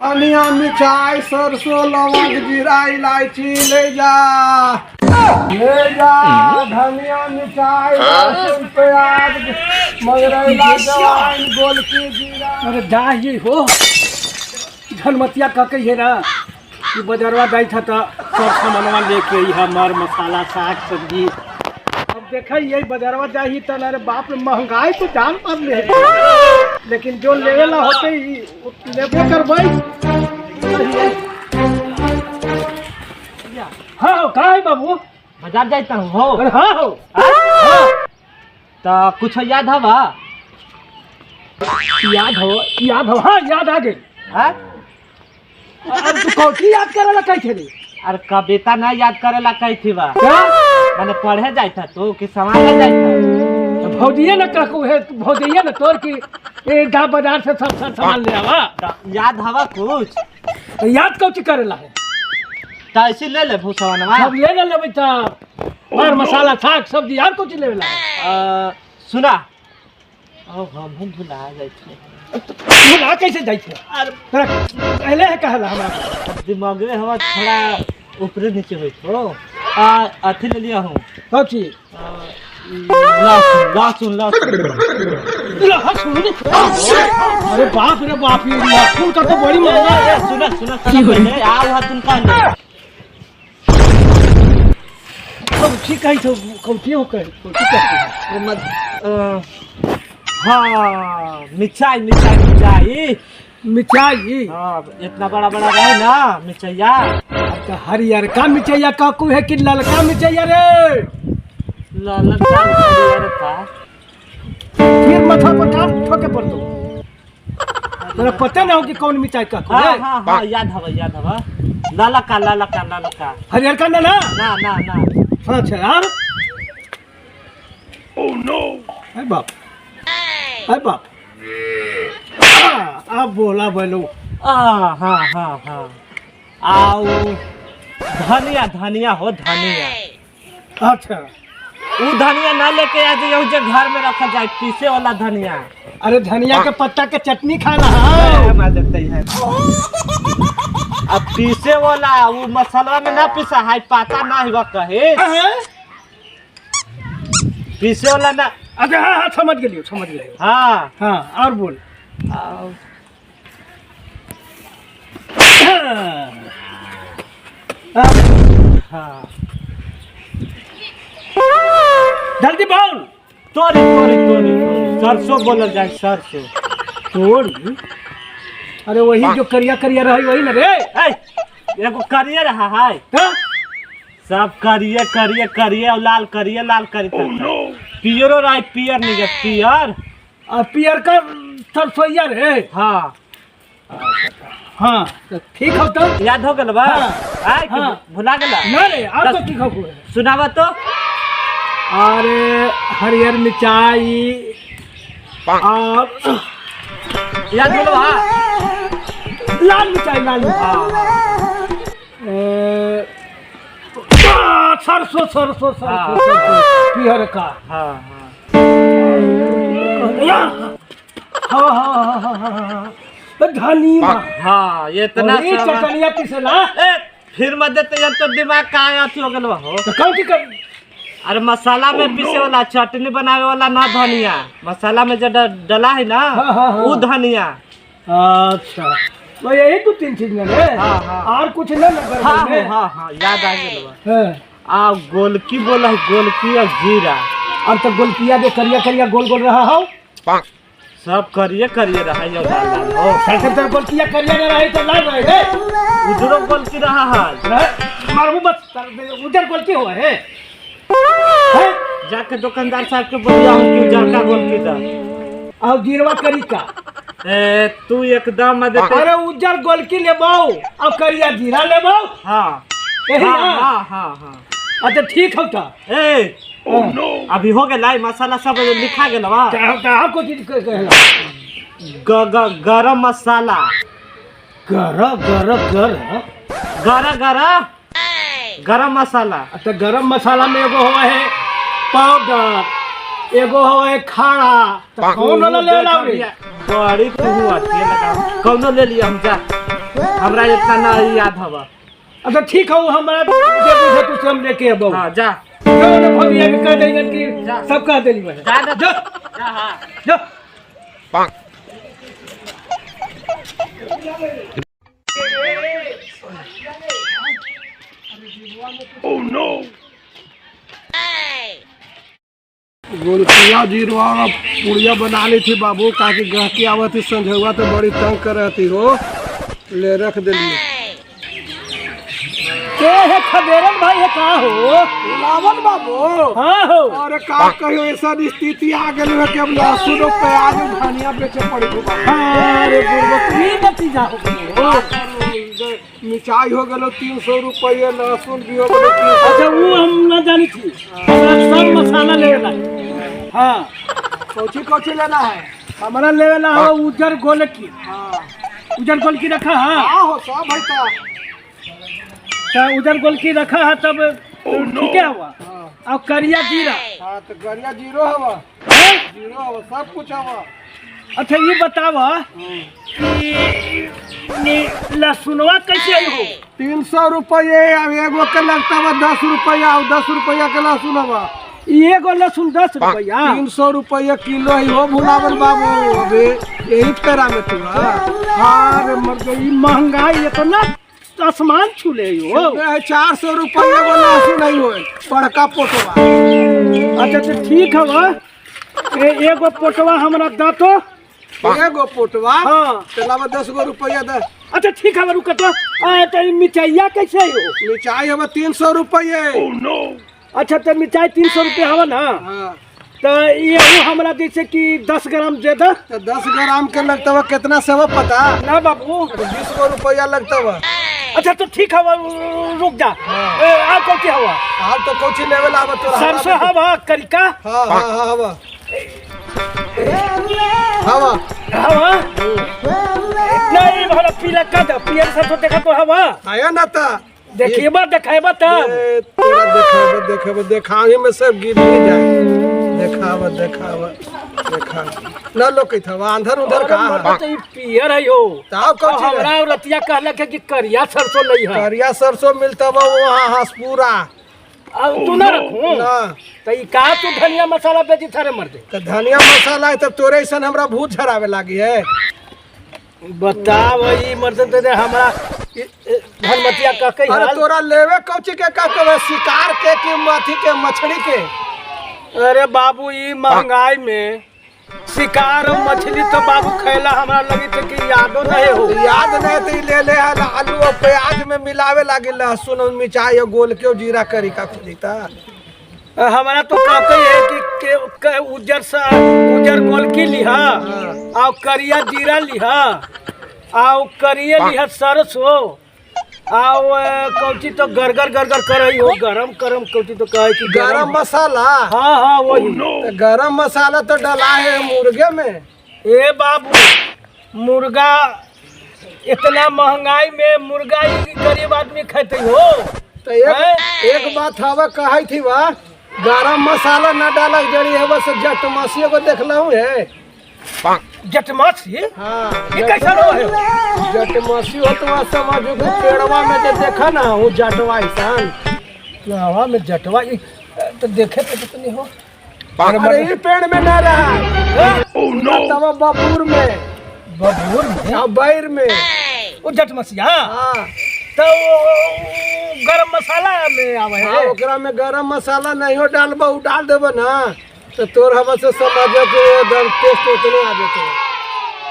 धनिया, मिठाई, सरसों, लवंग, जीरा, इलायची ले जा, ले जा। धनिया, मिठाई, लहसुन, प्याज, मंगरैला, जवाइन, गोलकी, जीरा। अरे जा ही हो, धनमतिया कह के है ना कि बजरवा जाई था तो सब सामानवा लेके आई, मर मसाला, साग सब्जी। अब देखा यही बजरवा जाही तो अरे बाप रे, महंगाई तो जान पर ले, लेकिन जो लेवेला होते ही उ लेबे करबै। हाँ हो, का है बाबू? बाजार जाता हूँ हो। अरे हाँ हो। तो कुछ याद हवा? याद हो, याद हो, हाँ याद आ गई। हाँ? अब तू कौची याद करेला कही थी? अरे कविता ना याद करेला कही थी बा। क्या? मैंने पढ़े जाता था तू कि समाज जाता? तो भौजिए न कहू है, भौजिए न तोर की ए जा बाजार से सब सब सामान ले आवा। तो याद हवा कुछ? तो याद कौची करेला है? तो ऐसे ले ले भूसवनवा। सब ले ना लेबै तऽ मर मसाला, साग सब्जी आर कौची लेवे ला? सुना ओ, हम भुला जाइ छे। भुला कैसे जाइ छै? अरे तोरा पहले है कहला हमरा। दिमागवे हवा थोड़ा ऊपरे नीचे होइ छो। आ अथी ले लिया हूँ। कौची? लहसुन, लहसुन, लहसुन। लहसुन? अरे बाप रे बाप, ये लहसुन का तो बड़ी महंगा है। सुना सुना सुना, पहले आओ हा तुम कहले। कौची कहै छौ? कौची हो कहै, कौची कहै? मत हाँ, मिर्चाई, मिर्चाई, मिर्चाई। मिर्चाई? हाँ, इतना बड़ा बड़ा रहे ना मिर्चैया। अब तो हरियरका मिर्चैया काकू है कि ललका मिर्चैया रे? ललका, हरियर का। फिर माथा पर काम ठोके पड़तो। तोरा पता ना हो कि कौन मिर्चाई काकू हाँ है? हाँ हाँ, याद हवा, याद हवा, ललका, ललका, ललका। हरियरका ना ना? ना ना ना। अच्छा यार, अरे बाप, अरे बाप, अब बोला बोलो। आ हाँ हाँ हाँ, आउ धनिया, धनिया हो, धनिया। अच्छा। उ धनिया ना लेके आ जाइए जे घर में रखा जाए पीसे वाला धनिया। अरे धनिया के पत्ता के चटनी खाना है। है अब पीसे वाला, वो मसाला में ना पीसा है, पाता ना हुआ कहे पीसे वाला ना। अच्छा हाँ हाँ, समझ गेलियो, समझ गेलियो। हाँ। हाँ, और बोल। हाँ। जल्दी बोल। तोरी, तोरी, तोरी, तोरी, सरसों बोलल जाए, सरसों। तोरी? अरे वही जो करिया करिया रही, वही ना रे? ए, एगो करिए रहा है। हाँ? सब करिए करिए करिए और लाल करिए, लाल करिए, पियरो रहा, पियर नहीं, पियर। और पियर का सरसोईया रे? हाँ। हाँ तो ठीक हो तो। याद हो गल बा? हाँ। आय कि हाँ। भुला गेला? ना रे, और तो ठीक हो। सुनावा तो। अरे हरियर मिर्चाई और याद हो बा? लाल मिर्चाई, लाल मिर्चाई, सरसों, सरसों, सरसों, सरसों पियर का। हाँ हाँ। हाँ हाँ हाँ हाँ हाँ, धनिया। हाँ, ये इतना वही सामान- चटनिया पिसेला। ए, फिर मत देते यार, तो दिमाग कहाँ अथी हो गेल हो। तो कौन चीज कर? अरे मसाला में पीसे वाला, चटनी बनावे वाला ना, धनिया मसाला में जो डला है ना। हाँ, हाँ, हाँ। वो धनिया। अच्छा तो यही दो तीन चीज ना रे? हाँ, हाँ। और कुछ ना ना गड़बड़ हाँ। में? हाँ हाँ, याद आ गेल बा। हाँ। आ गोलकी बोला है, गोलकी और जीरा। अब तो गोलकिया जो करिया करिया गोल गोल रहा हो? सब करिए करिए रहा है और लाल लाल हो। सर तर गोलकिया करिया ना रहे तो लाल रहे रे। उधरो गोलकी रहा है। रहे, मारू बस उधर गोलकी हुआ है, हैं? जाके दुकानदार साहब के बोलिया हम कि उजरका गोलकी दा। और जीरवा करी का? ए तू एकदम मत अरे उज्जर गोलकी लेबो और करिया जीरा लेबो। हाँ। यही हाँ। ना? हाँ हाँ हाँ। अच्छा ठीक हो तो। ए अभी हो गेल, मसाला सब लिखा गेल बा। आपको चीज कहला? ग ग गरम मसाला। गर गर गर? गर गर गरम मसाला। अच्छा, गरम मसाला में एगो हुआ है पाउडर, एगो हुआ है खाड़ा, तो कौन वाला ले लाओ रे? बड़ी तू अथी लगा, कौनो ले लिया हम जा। हमरा इतना ना याद हवा। अच्छा ठीक हो, हमरा जे बुझे तू से हम लेके अबौ। हाँ जा। जो ने भगिया के कह देंगे कि सब कह देली बस। जा जा जा जा। हाँ जा। गोलकिया जीरवा और पुड़िया बना ली थी बाबू, काहे गहकी आवत थी संझुआ तो बड़ी तंग कर रहती हो, ले रख दिली। के है खबेरन भाई है का हो? लावन बाबू। हाँ हो। अरे का कहियो, ऐसा स्थिति आ गेल है कि अब लहसुन और प्याज और धनिया बेचे पड़ी हो बाबू। अरे बुढ़बा की नतीजा हो गई हो। मिर्चाई हो गेलो 300 रुपये, लहसुन भी हो गेलो 300। अच्छा वो हम ना जानी थी, हमरा सब मसाला लेवेला। हाँ कौची कौची लेना है? हमरा लेवेला हो उजर गोलकी। हाँ उजर गोलकी रखा। हाँ हाँ हो सब है ता। तो उजर गोलकी रखा है तब ठीक है हुआ। और करिया जीरा। हाँ तो गरिया जीरो हवा, हैं? जीरो हवा, सब कुछ हवा। अच्छा ये बतावा कि लहसुनवा कैसे आई हो? 300 रुपये, अब एगो के लगता बा 10 रुपया, और 10 रुपया के लहसुन हवा। एगो लहसुन 10 रुपया? 300 रुपये किलो है हो भुलावल बाबू, अबे यही करा में तू। अरे मर गई महंगाई इतना आसमान छू ले हो। 400 रुपये एगो लहसुन नहीं हो बड़का पोटवा। अच्छा तो ठीक हवा, एगो पोटवा हमरा द तो। एगो पोटवा? हाँ। चलावा 10 गो रुपया दे। अच्छा ठीक है रुक तो। तो मिर्चैया कैसे हो? मिर्चाई हवा 300 रुपये। अच्छा तो मिर्चाई 300 रुपये हवा ना? हाँ। तो ये हमरा जैसे कि 10 ग्राम दे दे। तो 10 ग्राम के लगता हुआ कितना सेवा पता ना बाबू? तो 20 गो रुपया लगता हुआ। अच्छा तो ठीक हवा, रुक जा। आ कौन की हवा? हाँ तो कौची लेवल आवत तोरा? सरसों हवा करिका? हाँ हाँ हाँ हवा हवा हवा नहीं भला पीला का दे, पियर सरसों देखा तो हवा आया ना ता देखिएबा देखाएबा तब। तोरा देखाबा देखाबा देखाही में सब गिर जाए। देखाबा देखाबा देखा ना लोकैत हवा अंधर उधर का तो ई पियर है हो। ताव कौची हमरा रतिया कहलक है कि करिया सरसों नहीं है। करिया सरसों मिलता बा वहाँ हसपुरा। अब तू ना रखू ना तो ई का तू धनिया मसाला बेची थारे मर दे। तो धनिया मसाला है तब तोरे ऐसा हमरा भूत झरावे लागी है। बताव ई मर्दन तो हमरा धनमतिया कह के अरे तोरा लेवे कौची के का कहवे, शिकार के कि अथी के मछली के? अरे बाबू ई महंगाई में शिकार और मछली तो बाबू खैला हमरा लगी थे कि यादो नहीं हो। याद नहीं तो ले ले आलू और प्याज में मिलावे लागे लहसुन और मिर्चाई और गोल के और जीरा करी का खुजीता। हमारा तो कहते है कि उजर सा उजर गोलकी लिहा और करिया जीरा लिहा और करिया लिहा सरसों और कौची तो गरगर गरगर कर रही हो, गरम गरम कौची तो कहे कि गरम मसाला। हाँ हाँ वही तो गरम मसाला तो डला है मुर्गे में। ए बाबू मुर्गा इतना महंगाई में मुर्गा ही गरीब आदमी खाते हो। तो एक बात हवा कही थी वा गरम मसाला न डाला जड़ी है बस जटमासी को देख लूँ है। जटमासी? हाँ ये कैसा हो है? जटमासी हो तो समझो कि पेड़वा में जो देखा ना वो जटवा ऐसा हवा में जटवा तो देखे तो कितनी हो। अरे ये पेड़ में ना रहा तब बबूर में, बबूर में, बैर में वो जटमसिया। हाँ तो गरम मसाला में आवे है। हाँ, ओकरा में गरम मसाला नहीं हो डालबा, उ डाल देबो ना तो तोर हवा से समझो कि एकदम टेस्ट उतने आ जेते।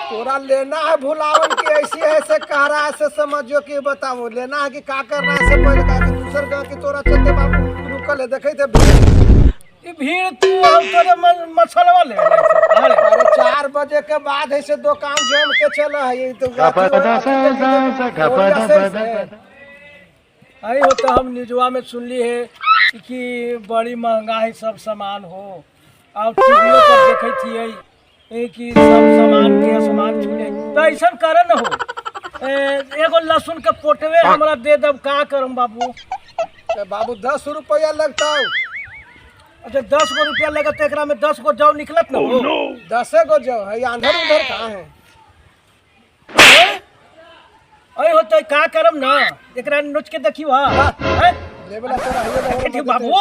तोरा लेना है भुलावन के ऐसे ऐसे कह रहा है से समझो कि बताओ लेना है कि का करना है से पहले का दूसर गांव के तोरा चलते बाबू रुकल है देखे थे ई भीड़ तू हम तोरे मसाला ले। अरे 4 बजे के बाद ऐसे दुकान जम के चला है ये तो अरे हो तो हम न्यूजवा में सुनली है कि बड़ी महंगा है सब सामान हो, और टीवीओ पर देखे थी कि सब सामान के सामान छूले। तो ऐसा करे न हो एगो लहसुन के पोटवे हमरा दे दब का करम बाबू? तो बाबू 10 रुपया लगता। अच्छा 10 गो रुपया लगत, एकरा में 10 गो जौ निकलत न हो? 10 गो जौ है, आंधर उधर कहाँ है? अरे होते का करम ना, एकरा नोच के देखियो। हां हैं? लेबला तोरा आइए ना। देखियो बाबू,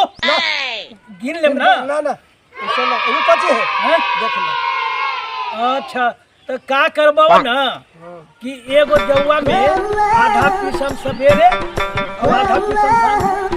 गिन लेम ना। ना ना, ऐसे ना, ये कथी है? हैं? देख ले। अच्छा तो का करबो ना कि एगो जौआ में आधा पीसम सवेरे और आधा पीसम शाम।